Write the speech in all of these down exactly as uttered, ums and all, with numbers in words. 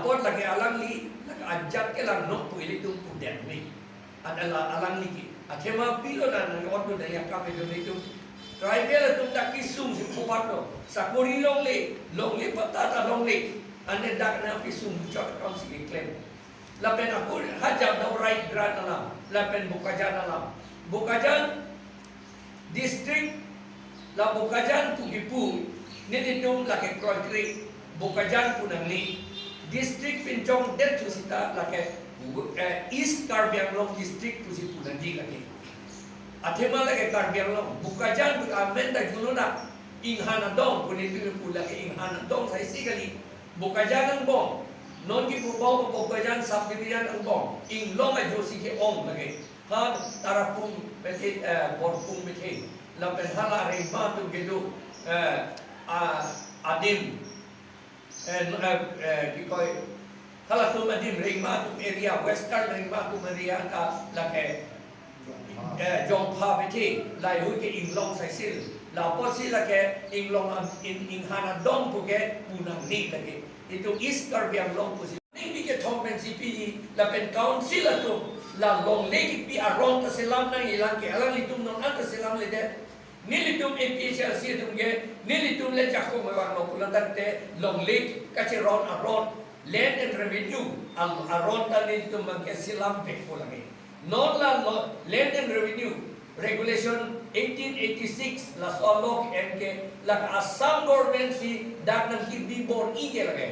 Apot lake alangli, lake ajat ke lang nok pu ilitum pudam ni. Adala alangli ke. Athema pilo na nang otu na ya kami do ilitum. Tribal atum dak kesung si pupatlo. Sakori longle, longle patta ta longle. Ane dak na kesung chot kam si keklem. Lapen ako hajam da right grant alam. Lapen Bokajan alam. Bokajan district la Bokajan pu kipu, nelitum lake kroikre, Bokajan pu nangli, district pinchongdet thu sita lake, eh, East Karbi Anglong district pusi pu nangji lake. Athema lake Karbi Anglong, Bokajan pu amen ta juno na, Inghan Adong pu nelitum pu lake Inghan Adong sai si kali, Bokajan angbong, non kipu bom Bokajan subdivision angbong, Inglong ajo si ke-ong lake. Ha Tarapung bethe, eh, Borpung bethe. Lapen hala Rengma atum kedo, eh, a-, adim, eh, n-, eh, eh, kikoi, halatum adim Rengma atum area, Western Rengma atum area ta lake, eh, Jongpha bethe, laheihui ke Inglong saisil. Lapotsi lake Inglong am-, In-, Inghan Adong pu ke pu nangli lake. Itum East Karbi Anglong pusi. Ning bi kethom pen si pi lapen council atum la longle kipi aron ta selam nangji lang ke, alanglitum non an ta selamledet. Nelitum A P H L C atum ke, nelitum le jakong mewang lo pulo tangte longle kacheron aron, land and revenue al-, aron ta nelitum abang ke selam pek po lake. Non la lo-, land and revenue regulation eighteen eighty-six laso along en ke lake Assam government si dak nangkirbi bor-i ke lake.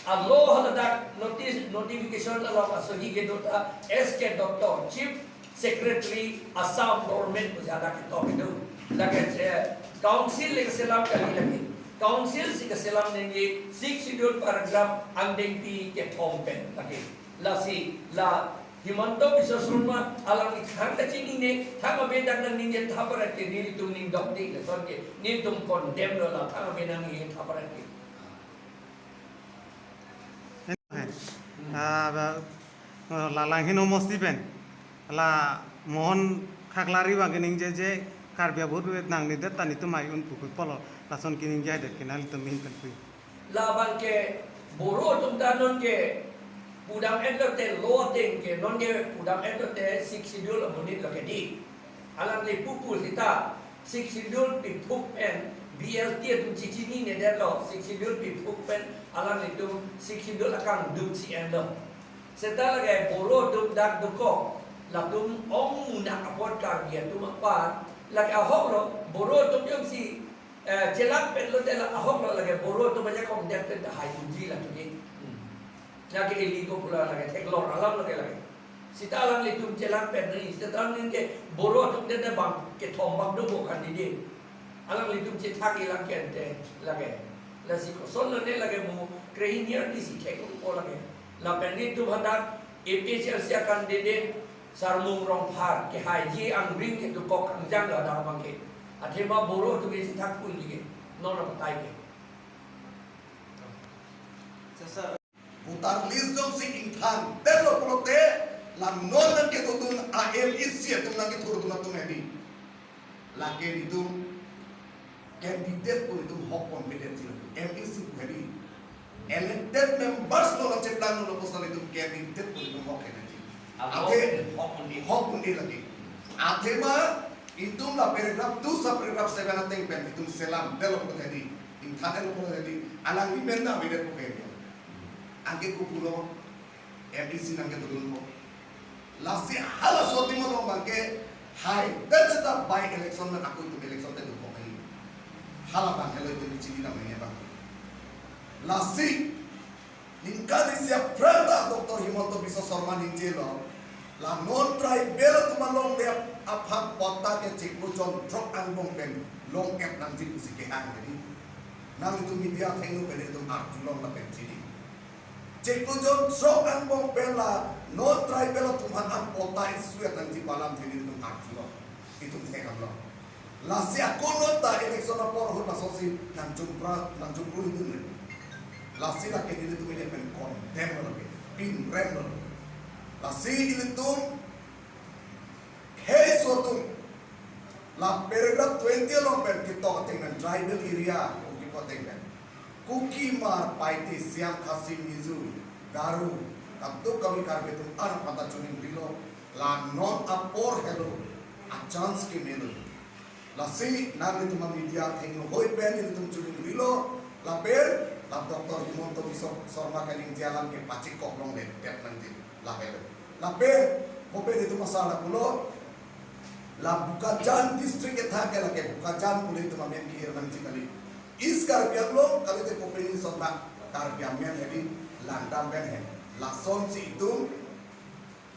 Alo haladak notice, notification along asohi kedo ta S K Doctor, Chief Secretary, Assam Government pusi hadak ketok kedo. Lake, eh, council le keselam kali lake. Council si keselam nangji Sixth Schedule paragraph angdengpi kethom pen lake. Lasi la Himanta Biswa Sarma alangli thang kachinine, thang abedak nangningje thaparat ke, nelitum ning dokdi lason ke, nelitum condemn lo la thang abe nangningje thaparat ke. Ah, ba, eh, la Langhin homosti pen la Mohon Khaklari abang keningje je Karbi abut vet nangnedet ta netum hei un pu pu pulo, lason keningje det ke nanglitum ahin pen pu. Labang ke Boro atum ta non ke pudam-et lote, lo ateng ke non ke pudam-et lote Sixth Schedule amonit lo ke di. Alangli pupu sita Sixth Schedule piphup pen B L T atum chichininedetlo, Sixth Schedule piphup pen alanglitum Sixth Schedule akangduk si enlo. Seta lake Boro atum dak dokok, latum ong munak apot Karbi atum apar, lake ahok lo, Boro atum jongsi, eh, chelak pen lote la ahok lo, lake Boro atum ajakong det pen ta hai unji latum ke. Hmm. Lake ili ko pula lake theklong alam lake lake. Sita alanglitum chelak pen nai, seta ningke Boro atum den bang kethom bang do bo candidate. Alanglitum chethak ilang kente lake. Lasi koson lone lake mo krehiniar di si thek ko lake. Lapen netum hadak A P H L C candidate Sarmung Rongphar ke haiji angring ke dokok kangjang lo dak abang ke. Athema Boro atum chethak pun di ke. Non apatai ke. Sasa voter list jongsi ingthan detlo pulote, la non nangkedodun a-M E C atum nangkethurdun atum hedi. Lake netum candidate pu netum hok pon pedet ji, M E C pu hedi. Elected members lo la cheplang lo, koson netum candidate pu netum hok pedet ji. Abo ate hok pon di. Hok pon di lake. Athema itum la paragraph two sub paragraph seven ateng pen itum selam detlo pulote hedi. Ingthan detlo pulote hedi. Alangli men na pedet pu ke. Anke kopulo M E C nangkedodun ko. Lasi halaso adim along abang ke haidet seta by election pen ako itum election te dokok hai. Hala abang helo itum chini dam nangji abang. Lasi ningkan isi aphrang ta Doctor Himanta Biswa Sarma ningjelo, la non tribal atum alongle aphan patta ke chiklo jon throk angbong pen long-et nangji pusi kehang hedi. Nanglitum media athengno pen itum arjulong lapen chini. Chiklo jon throk angbong pen la non tribal atum aphan an patta issue-et nangji pu alam theni itum arjulong, itum thekdamlo. Lasi ako non ta election apor ahut lasonsi nangjumpra, nangjumprudun le. Lasi lake nelitum ilitum pen condemn lo lake, pinrem lo lake. Lasi ilitum khei so atum la paragraph twenty along pen ketok ateng pen tribal area ko kipu ateng pen Kuki, Hmar, Paite, Siang, Khasi, Mizo, Garo, kadokave Karbi atum an aphan ta choningrilo, la non apor helo, a chance ke melo. Lasi nanglitum media thengno hoi pen ilitum choningrilo, lapen la Doctor Himanta Biswa Sarma kaningje alam ke pachekok longle pet nangji, lahelo. Lapen, kopi ilitum asar lapulo, la Bokajan district kethak ke lake Bokajan pu ilitum amen ke-ir nangji kali. East Karbi Anglong kalite kopine ason ta Karbi amen hedi langdam pen he. Lasonsi itum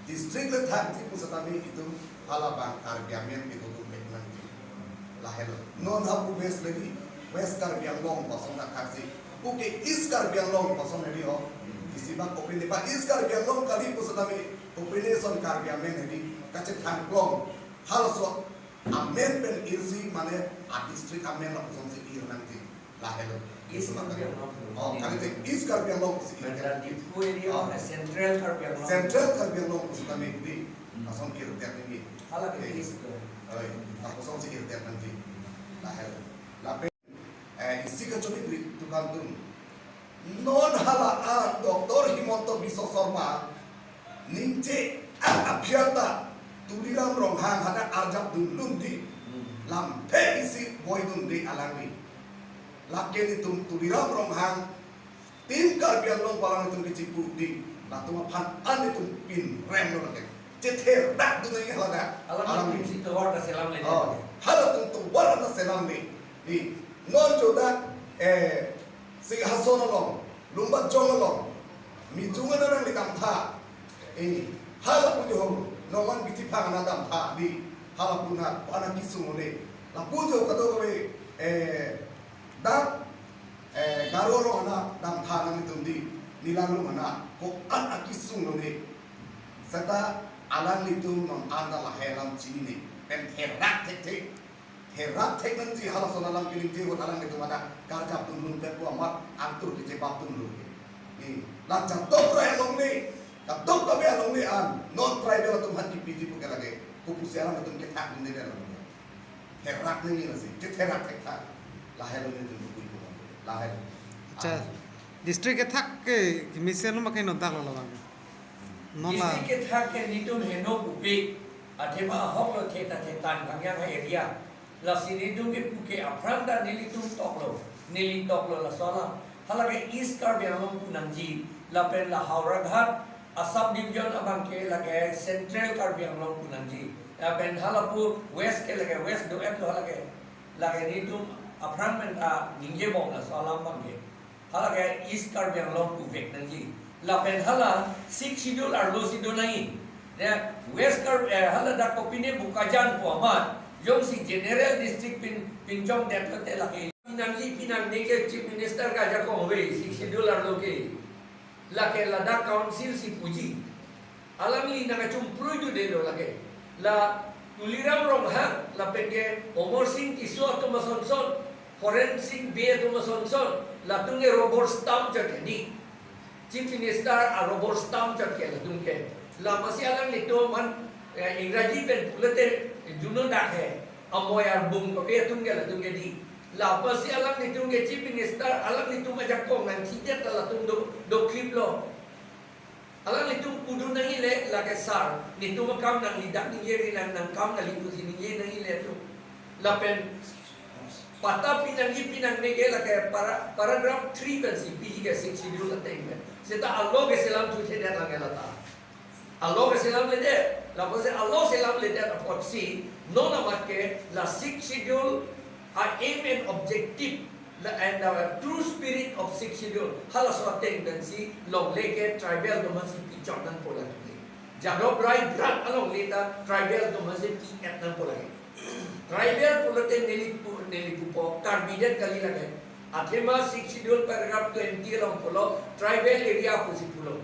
district le thakji pusitame itum halabang Karbi amen ke tutu mek nangji. Lahelo. Non hapu West legi, West Karbi Anglong ason ta thaksi. Puke East Karbi Anglong ason hedi ho. Isi bak kopine ba East Karbi Anglong kali pusitame kopine ason Karbi amen hedi kachethang klong. Halaso amen pen irsi mane a district amen lapusonsi ir nangji. Lahelo. East Karbi Anglong. Oh, kalite East Karbi Anglong si ir. Mane Diphu area, oh, mane Central Karbi Anglong. Central Karbi Anglong pusitame di. Hmm. Lason ir det nangji. Hala ke, eh, East ko. Oi, lapusonsi ir det nangji. Lahelo. Lapen, eh, isi kachoningri atum atum. Non hala an Doctor Himanta Biswa Sarma ningje a aphial ta Tuliram Ronghang hadak arjap dunlun di. Hmm. Lamthe isi voidunde alangli. Lake ilitum Tuliram Ronghang, Team Karbi Anglong pu alanglitum kechipu di, latum aphan an ilitum pinremlo lake. Chetherak dun nangji hala dak. Alam, alam atum si tovar ta selamle. Oh, halatum tovar ta selamle. Di, non jo dak, eh, Singhason along, Lumbajong along, Mijung anan nangli damtha. Eh, hala pu jo ho, Nongman Bithi Phang anan damtha di, hala pu na, ko-an akesung le. Lapu jo kadokave, eh, dak, eh, Garo arong anan damtha nanglitum di, neli along anan, ko-an akesung le. Seta alanglitum non an ta lahei alam chinine, pen therak thekthe. Therak thek nangji halason alam keningje ahut alanglitum hadak karjap dunlun pen pu amat angtur kechebap dunlun ke. Ni, la Jadhav Rai alongle, kadokave alongle an, non tribal atum aphan kepiji puke lake, kopusi alanglitum kethak dunde alongle. Therak nangji lasi, chetherak thektha. Lahelo nelitum pui pu. Lahelo. Acha, ah, district kethak ke, kemesen lo makai nontak lo labang. Non la. District kethak ke nelitum heno pupe, athema ahok lo the ta the tan kangya ha area. Lasi nelitum kepu ke aphrang ta nelitum toklo, neli toklo laso alam. Halake East Karbi Anglong pu nangji, lapen la Howraghat, a sub division abang ke lake Central Karbi Anglong pu nangji. Lapen halapu West ke lake West do-et lo halake. Lake nelitum aphrang pen ta ningjebom laso alam abang ke. Halake East Karbi Anglong puvek nangji. Lapen hala Sixth Schedule arlo si do nangji. Ya, West Kar-, eh, hala dak kopine Bokajan pu amat, jongsi General District pin, pinchongdet lote lake. Pinangji pinangne ke Chief Minister kajakong ave, Sixth Schedule arlo ke. Lake ladak Council si puji. Alangli nangkachumprui dundelo lake. La Tuliram Ronghang, lapen ke Amarsing Tisso atum asonson, Horensing Bey atum asonson, latum ke rubber stamp chot hedi. Chief Minister a rubber stamp chot ke latum ke. Lamasi alanglitum aphan, eh, Ingraji pen pulote juno dak he. Amoi arbung kave atum ke latum ke di. Lamasi alanglitum ke Chief Minister, alanglitum ajakong nangchidet ta latum do, dokliplo. Alanglitum pudun nangji le, lake sir, netum akam nangli dak ningje nang, nangkam nangli pusi ningje nangji le tu. Lapen patta pinangji pinangne ke lake para-, paragraph three pensi piji ke Sixth Schedule ateng pen. Seta alo keselam thuthedet lang ke lata. Alo keselamledet, lapusi alo selamledet apotsi, non amat ke la Sixth Schedule a aim and objective, la, and the true spirit of Sixth Schedule, halaso ateng pensi longle ke tribal atum aphansi pichok nangpo lake. Jadhav Rai brat alongle ta tribal atum aphansi pi-et nangpo lake. Tribal pulote neli pu, neli pupo, Karbi det kali lake. Athema Sixth Schedule paragraph twenty along pulo, tribal area pusi pulo.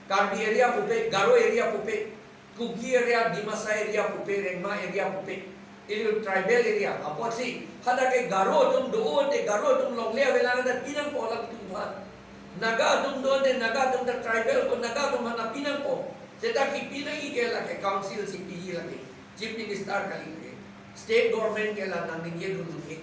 Karbi area pupe, Garo area pupe, Kuki area, Dimasa area pupe, Rengma area pupe. Ili tribal area. Apotsi, hadak ke Garo atum do-ote, Garo atum longle avelang ta pinangpo alangtum aphan. Naga atum do-ote, Naga atum ta tribal ko, Naga atum aphan ta pinangpo. Seta kepi nangji ke lake council si piji lake. Chief Minister kali lake. State government ke la nangningje dun lake.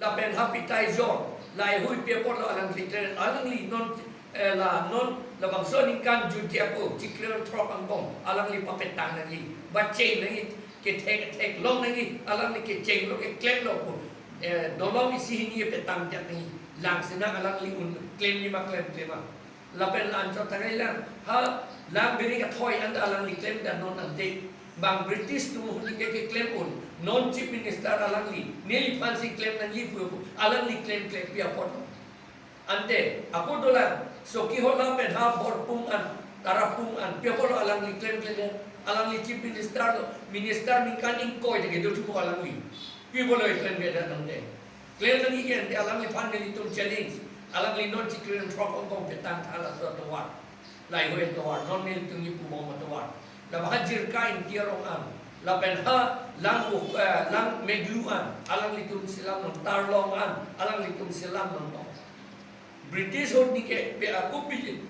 Lapen hapitai jong, Laheihui pi apotlo alangli klem, alangli non, eh, la non labangso aningkan jun ke ako chiklo throk angbong alangli papetang nangji, bacheng nangji, kethek theklong nangji, alangli kechenglo keklemlo pu, eh, dolong isi hini petang jak nangji, langsinang alangli un klemji ma klemkle ma. Lapen la anchot tangailang, ha, lang beri kathoi anta alangli klemdam non ante. Bang British atum ahut ke keklem un, non Chief Minister alangli, neliphansi klem nangji pu pu, alangli klemkle pi apotlo. Ante, ako dolang, Chokihola pen ha Borpung an, Tarapung an, pi apotlo alangli klemkle, alangli Chief Minister lo, Minister ningkan ingkoi ta kedo thupo alangli. Pi apotlo klemkle dam ante. Klem nangji ke ante alangliphan nelitum challenge. Alangli non chiklo throk angbong petang tha laso atovar. Laheihui atovar, non nelitum nipubom atovar. Labang ha Jirka Ingti arong an. Lapen ha lang, eh, lang Meglu an. Alanglitum selam non, Tarlong an. Alanglitum selam non. British ahut ni ke pe aku pijit.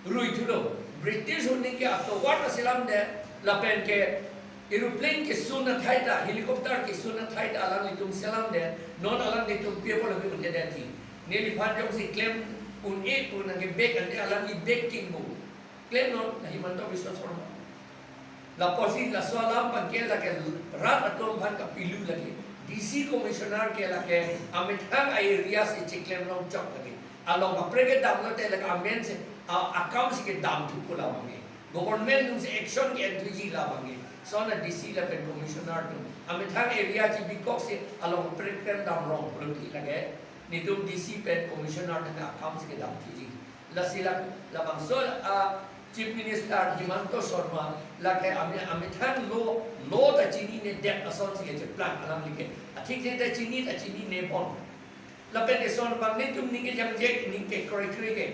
Rui thulo. British ahut ni ke atovar ta selamdet, lapen ke aeroplane kesun athai ta, helicopter kesun athai ta alanglitum selamdet, non alanglitum pi apotlo un-edet ti. Neliphan jongsi klem un-e pu nang ke bek ante alangli bek kingbo. Klem non, la Himanta Biswa Sarma. Lapusi laso alam abang ke lake rat atum aphan kapilu lake. D C commissioner ke lake amethang a-area si chiklem longchok lake. Along kaprek kedam lote lake amen si, a, akam si kedam thupo labang ke. Government atum si action ke-en thuji labang ke. Lason a-D C lapen commissioner atum amethang area chibikok si along kaprek kedam rong pulote lake. Netum D C pen commissioner atum akam si kedam thuji. Lasi la, labangso a-Chief Minister Himanta Sarma lake ame, amethang law, law ta chininedet asonsi kecheplang alangli ke. Athik ta chini ta chinine pon. Lapen eson abang netum ning kejangje ning kekroikre ke.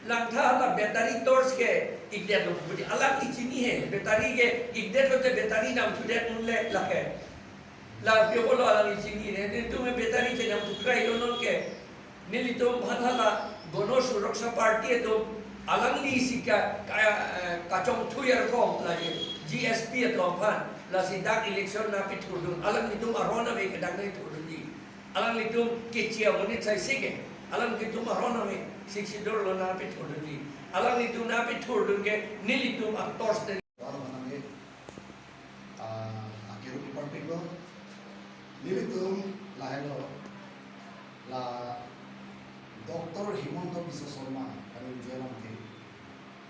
Langtha la battery torch ke-ikdetlo pu di alangli chini he. Battery ke-ikdetlote battery namthudet unle lake. La pi apotlo alangli chinine, netum battery chenam thukroi lo non ke. Nelitum aphan hala Gana Suraksha Party atum alangli si ka, ka, eh, kachongthu yarkom lake G S P atum aphan, lasi dak election nangpethurdun. Alanglitum aron ave ke dak nangthurdunji. Alanglitum kechi amonit saisi ke. Alanglitum aron ave, Sixth Schedule lo nangpethurdunji. Alanglitum nangpethurdun ke nelitum a-torch ne. Baru manang ke, ah, akiru di parpik lo, nelitum lahelo, la Doctor Himanta Biswa Sarma kaningje alamthe,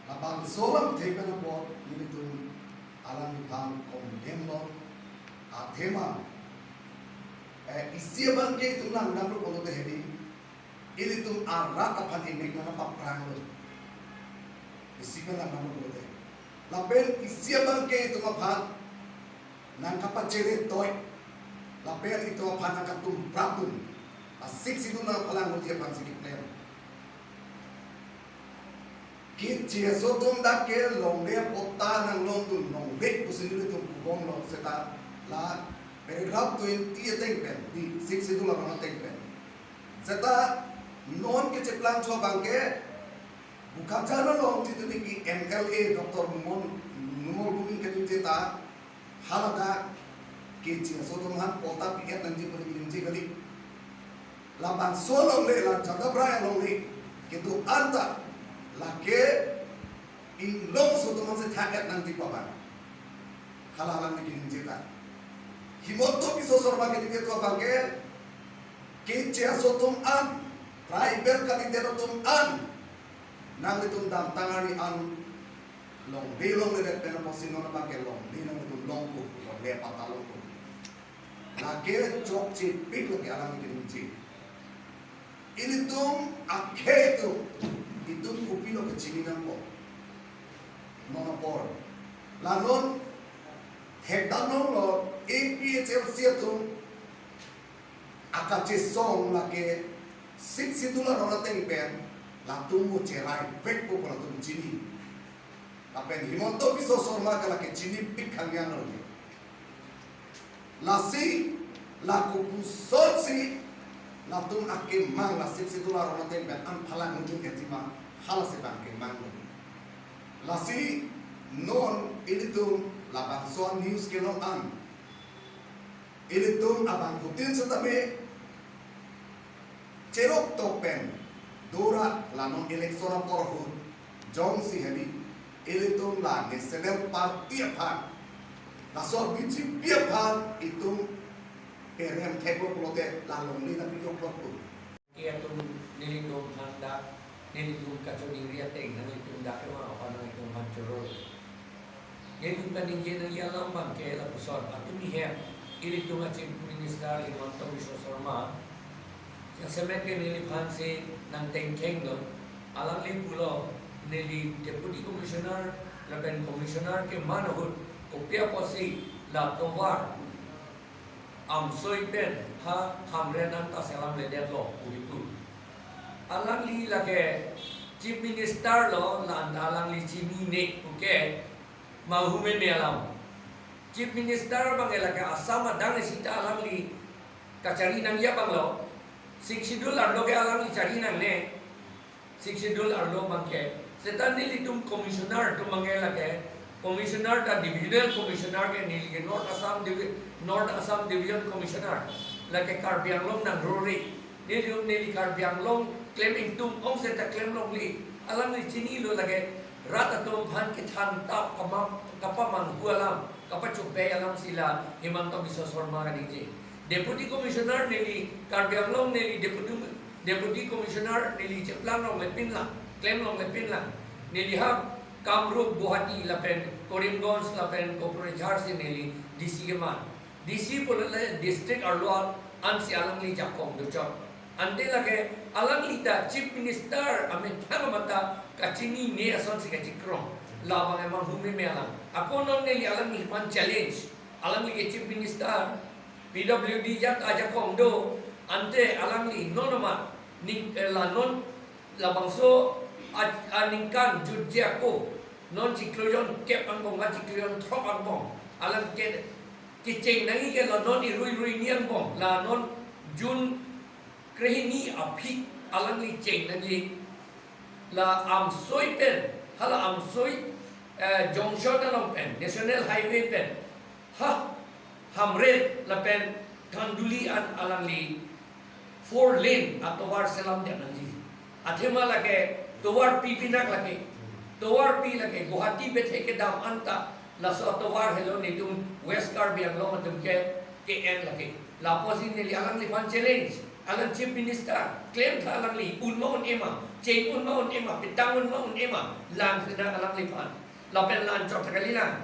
labangso alamthe pen apot nelitum alangliphan condemn lo, athema, eh, isi abang ke itum nangdamlo pulote hedi, ilitum arat aphan ingnek nangkapaphranglo. Isi pen nangdamlo pulote. Lapen isi abang ke itum aphan nangkapachere toi. Lapen itum aphan nangkatumprapdun. A-Sixth Schedule nangpalangji aphansi keklem. Keche aso atum dak ke longle patta nanglongdun longle pusi nelitum pubomlo seta la paragraph twenty ateng pen, di Sixth Schedule aron ateng pen. Seta non kecheplangcho abang ke Bokajan along chitumi ke M L A Doctor Numal, Numal Goming kaningje ta, haladak keche aso atum aphan patta pi-et nangji pu kaningje kali. Labangso alongle, la Jadavrai alongle kedo-an ta lake inglong aso atum aphansi tha-et nangji pu abang. Hala alangli kaningje ta. Himanta Biswa Sarma kaningje pu abang ke, keche aso atum an, tribal kaningje atum an, nanglitum damtang arni an longle longledet pen apotsi non abang ke longle nanglitum longpo, longle patta longpo. Lake chokchepik lake alangli kaningje. Ilitum akhei atum, itum kopilo kachini nangpo. Non apor. La non thekdam longlo A P H L C atum akachesong lake Sixth Schedule aron ateng pen latum mo cherai vekpo pu latum chini. Lapen Himanta Biswa Sarma ke lake chinipik khang yang lo. Lasi, la kopusonsi latum akemang la Sixth Schedule aron ateng pen an phalang nujung ke tima, halasi abang kemang lo. Lasi non ilitum labangso news kelong an, ilitum abangphutin setame cherok tok pen dora la non election apor ahut jongsi hadi ilitum la National Party aphan, laso B J P aphan itum perem thekpo pulote la longle na pijok plot po. Ke atum nelitum aphan dak, nelitum kachoningri ateng nanglitum dak kema aphan nanglitum aphan choro. Nelitum kaningje nangji alam abang ke lapuson, atum ni hem, ilitum a Chief Minister Himanta Biswa Sarma, jasemet ke neliphan si nangtengkheng lo, alangli pulo, neli Deputy Commissioner lapen Commissioner keman ahut, kopi apotsi la tovar amsoi pen ha Hamren anta selamledetlo pu ipu. Alangli lake Chief Minister lo, la anta alangli chinine puke manghu meme alam. Chief Minister abang ke lake Assam adang isi ta alangli kachari nangji abang lo. Sixth Schedule arlo ke alangli chari nangne. Sixth Schedule arlo abang ke. Seta nelitum commissioner atum abang ke lake, commissioner ta divisional commissioner ke, neli ke North Assam Divi-, North Assam Division Commissioner. Lake Karbi Anglong nangrore. Nelitum neli Karbi Anglong klem ingtung ong seta klem longle. Alangli chinilo lake rat atum aphan kethan tap kama-, kapamanghu alam, kapachobei alam si la Himanta Biswa Sarma kaningje. Deputy Commissioner neli Karbi Anglong neli Deputy, Deputy Commissioner neli cheplang longle pinlang, klem longle pinlang. Neli ha Kamrup, Guwahati lapen Karimganj lapen Kokrajhar si neli D C keman. D C pulote district arlo ansi alangli jakong dochot. Ante lake alangli ta Chief Minister amethang amat ta kachinine asonsi kachikrong. Labang emang humi me alang. Ako non neli alangliphan challenge. Alangli ke Chief Minister, P W D jat ajakong do. Ante alangli non amat ning, eh, la non labangso a, aningkan jutji ako. Non chiklo jon kep angbong, a chiklo jon throk angbong. Alang ke kecheng nangji ke la non irui rui ni angbong, la non June krehini aphi alangli cheng nangji. La amsoi pen, hala amsoi, eh, junction along pen, National Highway pen, ha, Hamren lapen Khanduli an alangli four lane atovar selamdet nangji. Athema lake tovar pi pinak lake. Tovar pi lake Guwahati bethe kedam anta laso atovar helo netum West Karbi Anglong atum ke ke-en lake. Lapusi neli alangliphan challenge. Alang Chief Minister, klemtha alangli, un ma un-e ma, cheng un ma un-e ma, petang un ma un-e ma, lang sida alangliphan. Lapen la-anchot kali lang.